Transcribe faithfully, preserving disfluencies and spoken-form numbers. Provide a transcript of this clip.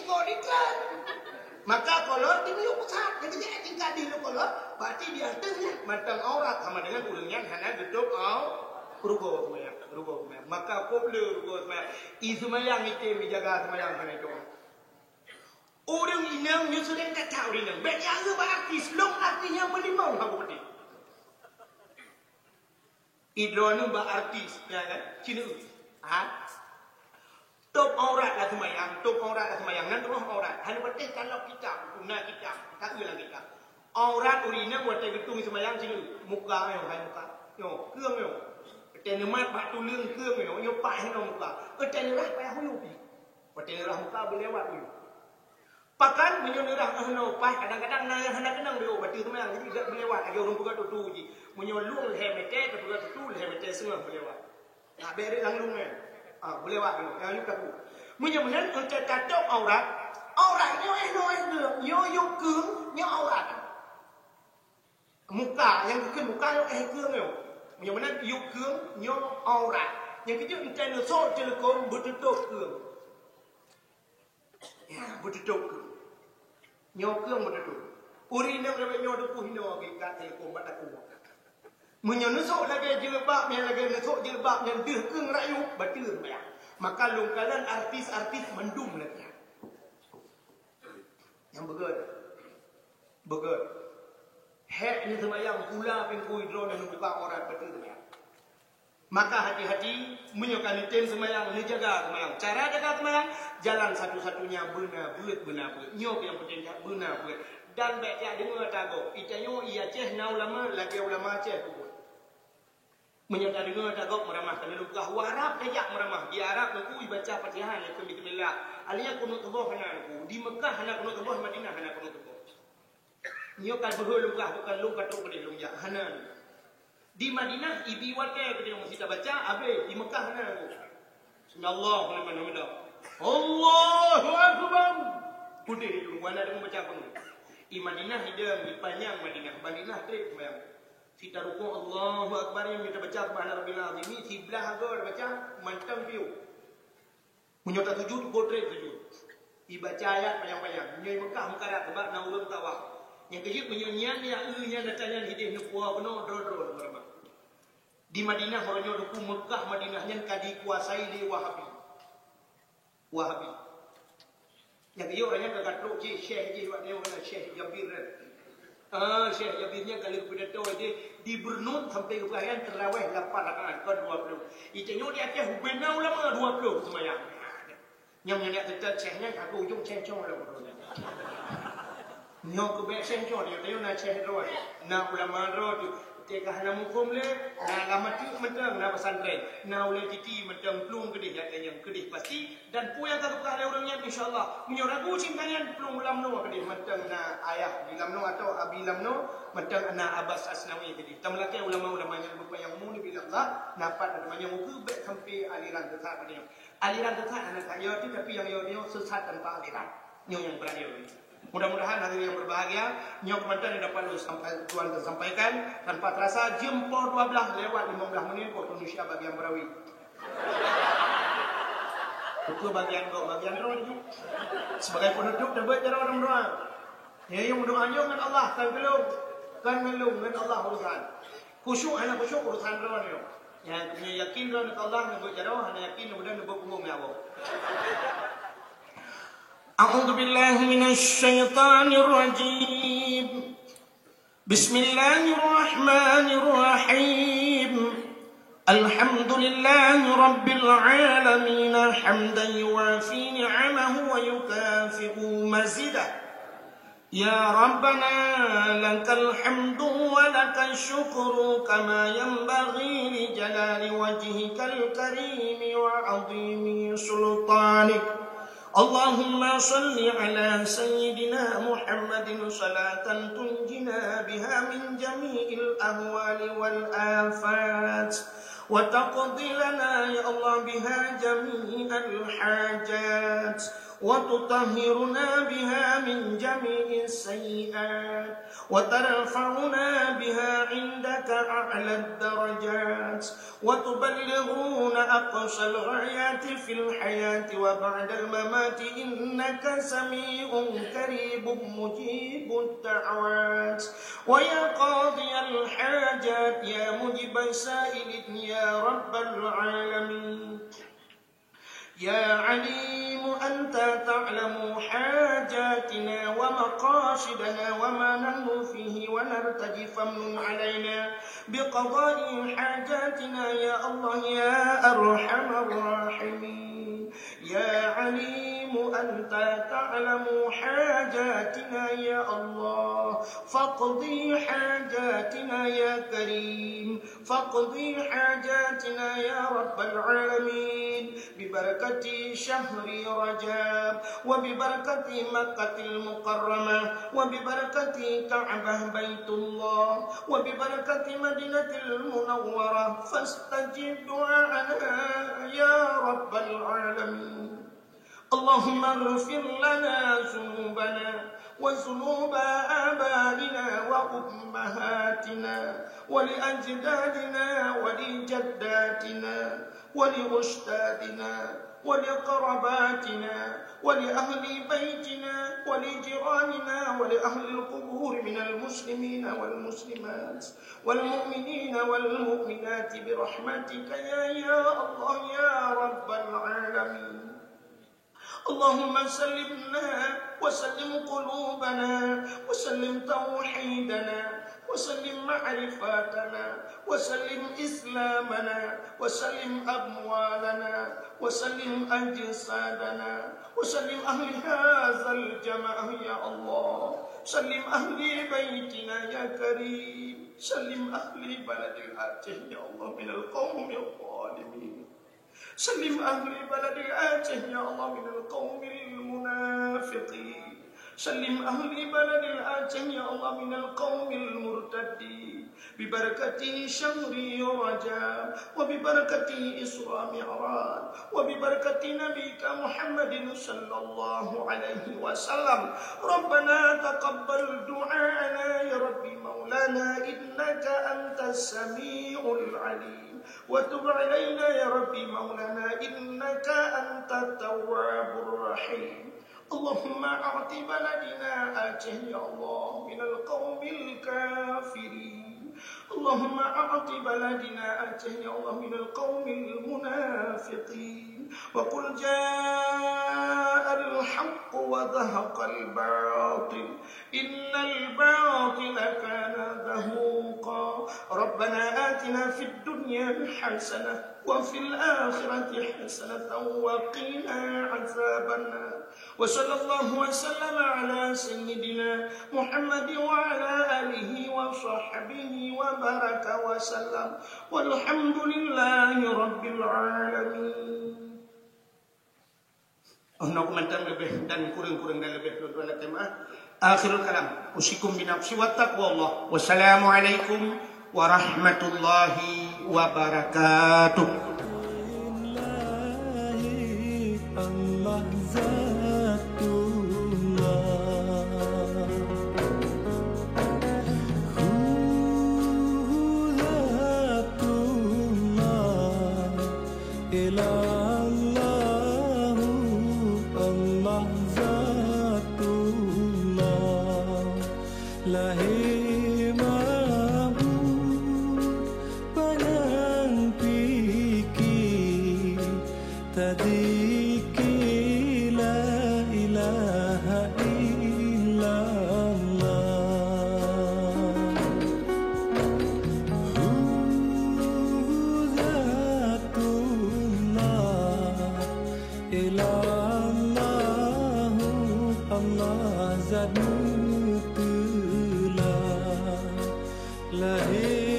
Kok diklat. Maka kolot di miyueb pusat. Jadi, jadi tingkat di lu kolot, berarti di atas nyan mantong aurat sama dengan ureueng nyan hana geutôb au-, rugoe seumayang, rugoe seumayang. Maka kok le rugoe seumayang. I seumayang item dijaga seumayang hana itu. Ureueng inong nyoe seuring kata ureueng inong. Bèk nyan bak artis, lôn artis nyang meulimong haba peudeh. Idroeneuh bak artis, ya kan? Cina. Ha? Tôb aurat lam seumayang, tôb aurat lam seumayang, nan tôb aurat. Hana patéh kalok kitab, na kitab, ka lam kitab. Aurat ureueng inong watèe geutung seumayang cina. Muka nyoe, hai muka. Nyoe, keueng nyoe. Watèe neumat bak tuleueng keueng nyoe, nyoe paih nyoe muka. Watèe neurah payah uyueb pih. Watèe neurah muka beulewat uyueb. Pakan meunyoe neurah eh nyoe paih, kadang-kadang na nyang hana keunong di bateu seumayang, jadi gèt beulewat lagèe ureueng peugah tutu jih. Meunyoe lueng lhèe meter, tapeugah tutu lhèe meter seungoh beulewat. Nah, bèk rèt lam lueng nyan. Ah, beulewat nyoe, nyang yue taku. Meunyoe meunan, enteuk tatôb aurat, aurat nyoe eh nyoe eh nyoe, nyoe yue keueng, nyoe aurat. Muka, nyang geukheun muka nyoe eh keueng nyoe. Meunyoe meunan yue keueng nyoe aurat. Nyang keujeuet enteuk neusok teuleukom beututôb keueng. Ya, beututôb keueng. Nyoe keueng beututôb. Ureueng inong lagèe nyoe teupeue hinoe geuikat teuleukom bak takue. Meunyoe neusok lagèe jilbab nyan, lagèe neusok jilbab nyan deuh keueng rayeuk, bateue seumayang. Maka lôn kalon artis-artis mandum lagèe nyan. Nyang beugèt. Beugèt. Hék neuseumayang pula pingkui droeneuh neubuka aurat bateue seumayang. Maka hati-hati, meunyoe ka neutem seumayang, neujaga seumayang. Cara jaga seumayang, jalan satu-satunya beuna beuet, beuna beuet. Nyoe nyang peunteng that, beuna beuet. Dan bèk tadeungoe tagok. Geutanyoe i Aceh na ulama, lagèe ulama Aceh peubuet. Meunyoe tadeungoe tagok meuramah, ka lôn peugah, u Arab tajak meuramah. Di Arab Teungku ibaca Fatihah, ya, bismillah. Alèh nyan kunut suboh hana Teungku. Di Mekah hana kunut suboh, Madinah hana kunut suboh. Nyoe ka beuhe lôn peugah, bukon lôn ka trok keudeh lôn jak. Hana. Di Madinah, ibi watèe keudeh meusti tabaca, abéh. Di Mekah hana Teungku. Sami'allahu liman hamidah. Allahu akbar. Keudeh itu, hana deungoe baca pun. I Madinah idong, ipanyang Madinah. Madinah trép seumayang. Sita rukuk Allahu Akbar nyan mita baca Subhana Rabbil Azim, siblah agoe baca mantong piôh. Meunyoe tasujud, boh trép sujud. Ibaca ayat panyang-panyang. Meunyoe i Mekah meukarat, sabab na ureueng tawaf. Nyang keujeuet meunyoe nyan, ya, eu nyan, ata nyan hideh neupuwoe keunoe droe-droe meuramah. Di Madinah, uroe nyoe Teungku, Mekah, Madinah nyan ka dikuasai lé Wahabi. Wahabi. Nyang geuyue ureueng nyan ka trok jih, syekh jih, awak nyoe na Syekh Jabir kan. Ah, Syekh Jabir nyan ka lheueh pidato jih di Bernun sampai keu peukayan teurawèh lapan rakaat, kon dua ploh. Itanyoe di Aceh ubena ulama dua ploh seumayang. Nyang nyan teutap syekh nyan ka ujong syekh cong lom. Nyoe keuh bèk syekh cong, nyoe na syekh droe, na ulama droe tu. Teuka hana muphom lé, na lam ateueh mantong, na pesantren, na ulèe titi mantong, plueng keudeh, ya, nyang keudeh pasti. Dan peue nyang ka geupeugah lé ureueng nyan, insya Allah, meunyoe ragu cinta nyan, plueng lam noe keudeh mantong na ayah di lam noe atau abi lam noe, mantong na Abbas Asnawi tadi. Tameulakèe ulama-ulama nyang beupanyang mu neubi Allah, na pat na teumanyong ukeue bèk sampai aliran sesat keudeh. Aliran sesat hana that yo, tapi nyang yo nyoe sesat tanpa aliran. Nyoe nyang beurani. Mudah-mudahan hadirin yang berbahagia, nyoe keumatan yang dapat ulôn sampai, tuan tersampaikan, tanpa terasa jeuem poh dua belas lewat lima belas menit waktu Indonesia bagian Berawi. Betul bagian kau, bagian roh juga. Sebagai penutup, dapat cara orang doa. Ya, yang doa nyoe ngon Allah, kan belum, kan belum, ngon Allah urusan. Khusyuk hana khusyuk urusan droe nyoe. Nyang yakin droe nyoe Allah neubuet jaroe, hana yakin mudah neubuet punggong nyawa. A'udzu billahi minasy syaithanir rajim. Bismillahirrahmanirrahim. Alhamdulillahi rabbil alamin, hamdan yuwafi ni'amahu wa yukafi'u mazidah. يا ربنا لك الحمد ولك الشكر كما ينبغي لجلال وجهك الكريم وعظيم سلطانك. اللهم صل على سيدنا محمد صلاة تنجينا بها من جميع الأهوال والآفات وتقضي لنا يا الله بها جميع الحاجات. وتطهرنا بها من جميع السيئات، وترفعنا بها عندك أعلى الدرجات، وتبلغنا أقصى الغايات في الحياة وبعد الممات، إنك سميع قريب مجيب الدعوات، ويا قاضي الحاجات، يا مجيب السائلين، يا رب العالمين. يا عليم، أنت تعلم حاجاتنا ومقاصدنا وما نحن فيه ونرتجي، فامنن علينا بقضاء حاجاتنا يا الله يا أرحم الراحمين. يا عليم، أنت تعلم حاجاتنا يا الله، فاقض حاجاتنا يا كريم. فاقض حاجاتنا يا رب العالمين، ببركة شهر رجب، وببركة مكة المكرمة، وببركة كعبة بيت الله، وببركة مدينة المنورة، فاستجب دعاءنا يا رب العالمين. اللهم اغفر لنا ذنوبنا وذنوب آبائنا وأمهاتنا ولأجدادنا ولجداتنا ولأستاذنا ولقراباتنا ولأهل بيتنا ولجيراننا ولأهل القبور من المسلمين والمسلمات والمؤمنين والمؤمنات برحمتك يا، يا الله يا رب العالمين. اللهم سلمنا وسلم قلوبنا وسلم توحيدنا وسلم معرفتنا وسلم إسلامنا وسلم أموالنا وسلم أجسادنا وسلم أهل هذا الجماعة يا الله. سلم أهل بيتنا يا كريم. سلم أهل بلد الأعجاز يا الله من القوم الظالمين. سلم أهل بلد الأعجاز يا الله من القوم المنافقين. سلم أهل بلد الأعجاز يا الله من القوم المرتدين. ببركة شهر رجب وببركة إسراء معراج وببركة نبيك محمد صلى الله عليه وسلم. ربنا تقبل دعاءنا يا ربي مولانا إنك أنت السميع العليم. وتب علينا يا ربي مولانا إنك أنت التواب الرحيم. اللهم أعط بلدنا أعجاز يا الله من القوم الكافرين. اللهم أعط بلدنا أعجاز يا الله من القوم المنافقين. وقل جاء الحق وزهق الباطل إن الباطل كان زهوقا. ربنا آتنا في الدنيا حسنة وفي الآخرة حسنة وقنا عذاب النار. وصلى الله وسلم على سيدنا محمد وعلى آله وصحبه وبارك وسلم. والحمد لله رب العالمين. Oh, nok mantong leubeh dan kureueng-kureueng dan leubeh lôn tuan lakèe meu'ah. Akhirul kalam, usikum binafsi wa taqwallah. Wassalamualaikum warahmatullahi wabarakatuh. Ilallahu Allah zatullah, lahé mabud panyang pike, tazikir la ilaha illallah. Hu zatullah, ilallahu Allah zat meuteula, lahé